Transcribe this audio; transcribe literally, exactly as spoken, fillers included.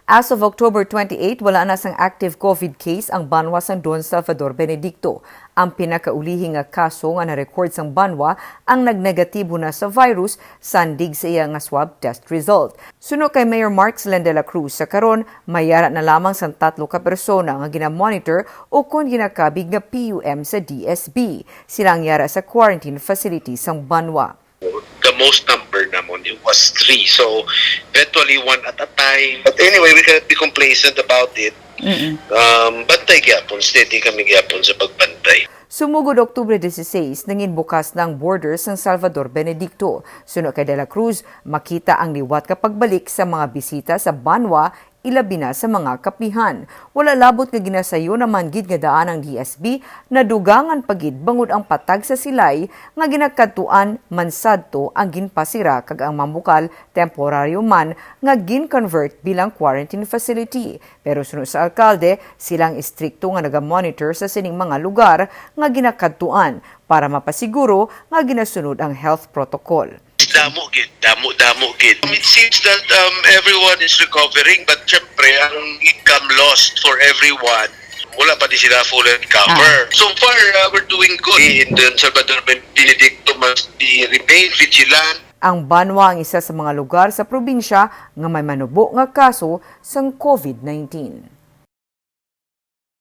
As of October twenty-eight, wala na sang active COVID case ang banwa sang Don Salvador Benedicto. Ang pinakaulihi nga kaso nga na-record sang banwa ang nagnegatibo na sa virus sandig sa iya nga swab test result. Suno kay Mayor Mark Slen de la Cruz, sa karon may yara na lamang sang tatlo ka persona nga ginamonitor ukon ginakabig nga P U M sa D S B. Sila ang yara sa quarantine facility sang banwa. The most number namon, it was three. So, eventually, one at a time. But anyway, we cannot be complacent about it. Um, bantay gyapon, steady kami gyapon sa pagbantay. Sumugod Oktubre dieciséis, nangin bukas na ang border sang Salvador Benedicto. Suno kay De La Cruz, makita ang liwat nga pagbalik sa mga bisita sa banwa, ilabi na sa mga kapihan. Wala labot nga ginasayo naman gid nga daan ang D S B, nadugangan pa gid bangod ang patag sa silay nga ginakadtuan man sadto ang ginpasira kag ang mambukal temporaryo man nga gin-convert bilang quarantine facility. Pero suno sa alkalde, sila ang istrikto nga nagamonitor sa sining mga lugar nga ginakadtuan para mapasiguro nga ginasunod ang health protocol. Damo gid, damo, damo gid. It seems that um, everyone is recovering, but syempre, ang income lost for everyone, wala pa di sila fully recover. So far, uh, we're doing good. In the Salvador Benedicto must be remain vigilant. Ang banwa ang isa sa mga lugar sa probinsya nga may manubo nga kaso sang COVID nineteen.